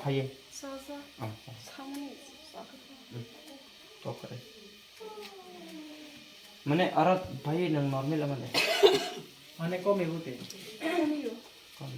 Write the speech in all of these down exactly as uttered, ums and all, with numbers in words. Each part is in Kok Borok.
Haye. Sasa. Ah, ah. Samani. Tokre. Mane aro bhai nang normal amale. Mane kom ego te. Kom ego. Kom.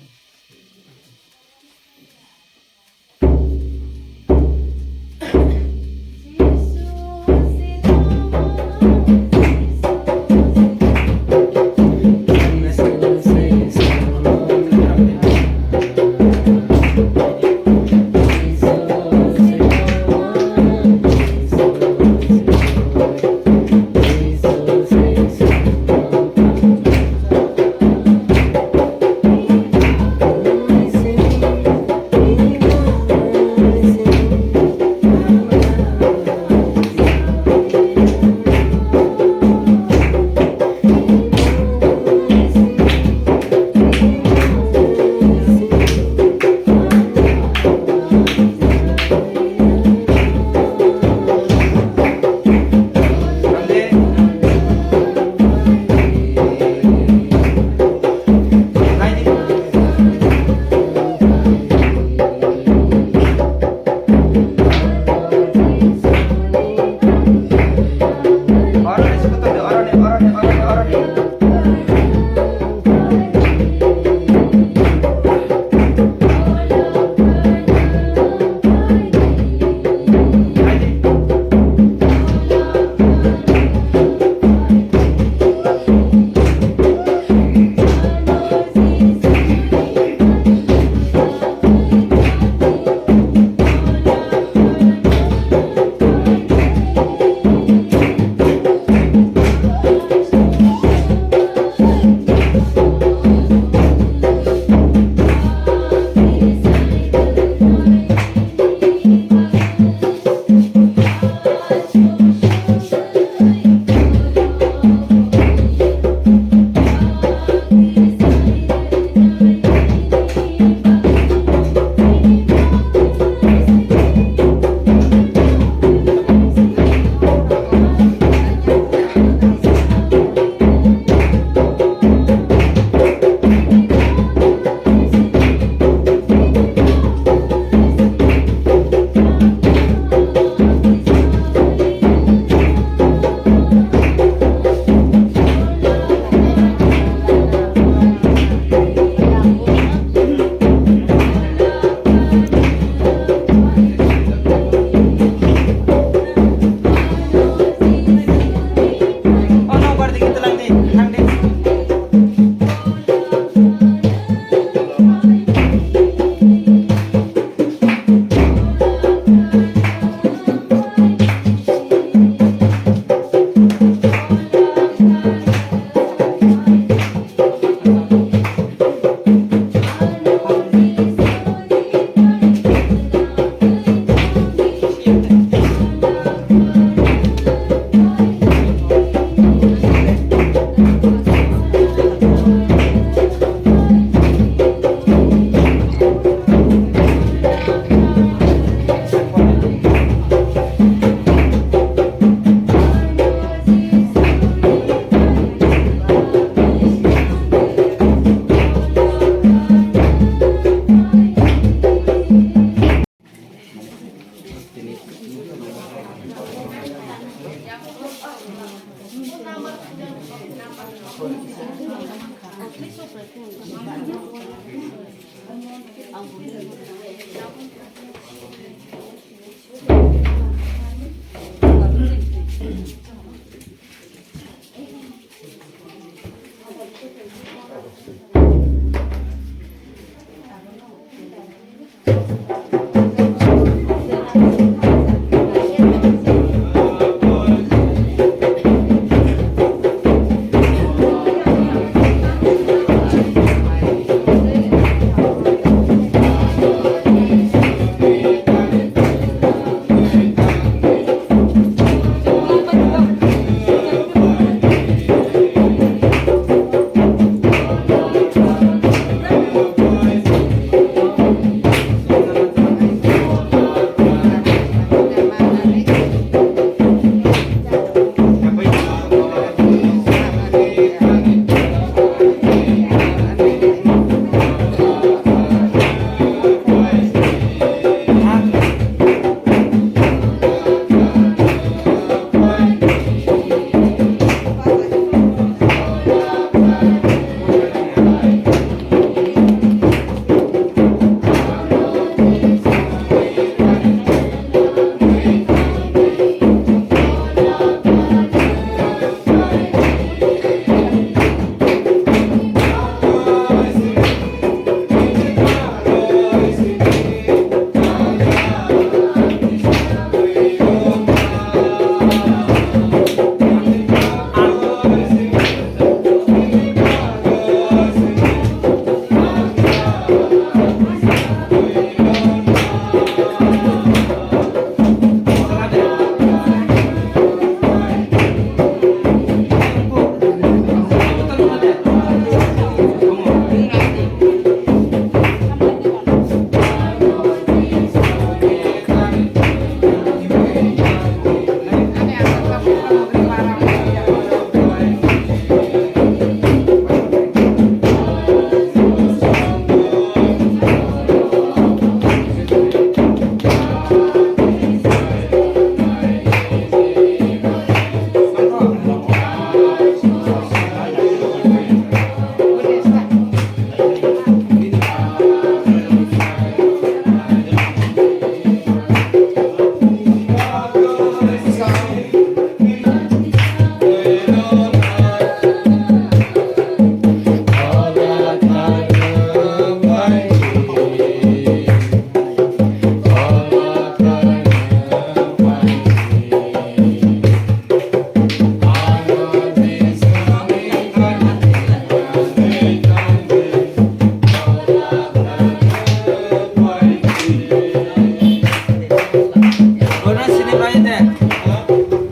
Bono sini bai de.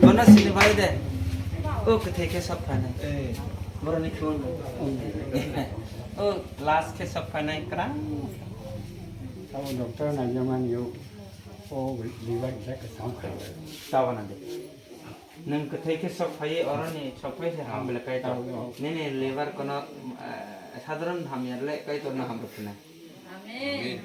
Bono sini bai de. O kwthai khe sok phanai. Boroni khun. O last khe sok phanai kwrang. Abo doctor naijamani o, o liver infection khayo. Tabana de. Nwng kwthai khe sok phaiwi oroni sok phai se ham belai kaitor. Nini liver kono, eh, sadharon hamya le kaitor no hamrwk khna. Amen.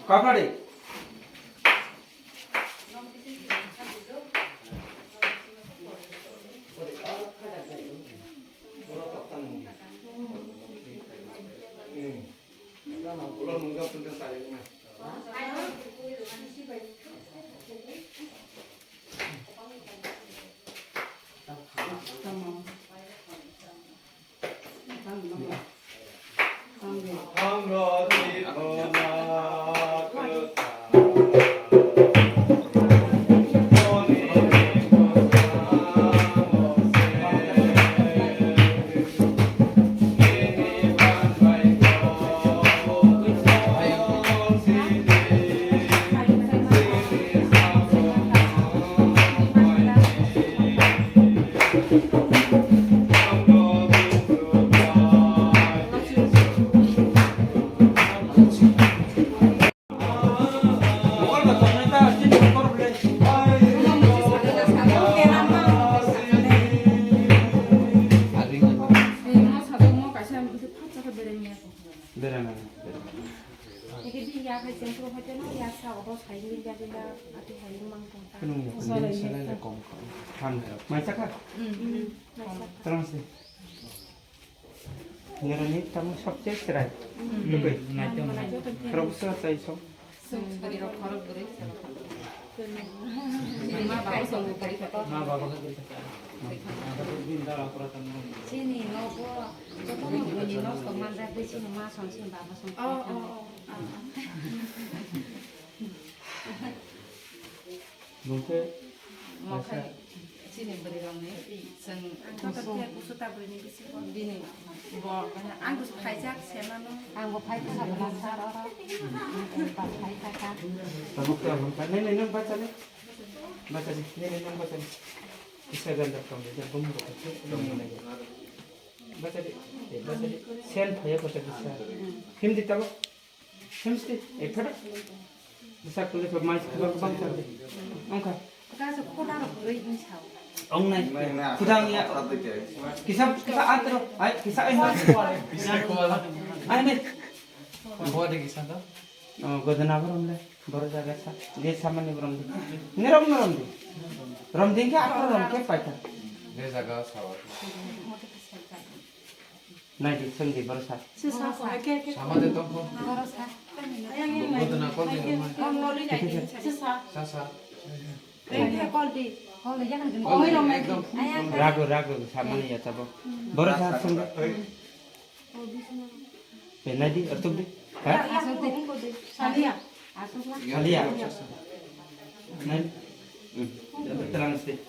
Kapra de. Berana. Eke di ya khai chengkro hoite no ya sa obo sai ni ya di ya ati hai mang tong ta. Kunung ya, kunung salai le kom kom. Than hai. Mai chakha? Hmm. Mai chakha. Terang se. Ngerani tamu sabse serai. Hmm. Lukai. Nai tong. Khorok sa chai so. Sari rok khorok bwrwi. Ma baba song bwrwi kha. Ma baba kha bwrwi kha. Chini nogo jotono buini nosto manjak de chini ma song chini baba song. Oh, oh, oh. Bungke. Mo kha chini bwrwi rok ni chwng kusu ta bwrwi ni bisi bini bo ang bwswk phaijak se mano. Ang bo phai kha bwla sar oro. Ang bo phai kha. Tabuk ta bung kha. Nai nai nang bacha le. Bacha le. Nai nai nang bacha le. Kisa ganda kam de bung bo kha. Bacha le. Bacha le. Sen phaya bacha le sa. Him di tabuk. Hemsti, eh, phada. Bisa kulit pemais kubang kubang cari. Ongka. Kasa khoda rok roi insao. Ong nai. Khudang ya. Kisa, kisa antro. Ai, kisa ai. Bisa kuala. Ai, nai. Gua ada kisah tu. Oh, gua dana apa rom le? Baru jaga sa. Dia sama ni rom di. Ni rom, rom di. Rom di ke apa rom ke paita? Dia jaga sawat. Nai di, seng di, baru sa. Sama de tongkho. Bodona kol de. Sa sa. Ragu, ragu, samani ya tabo. Baru sa, seng di. Eh, nai di, atuk di. Ha? Salia. Nai. Hmm. Terang sih.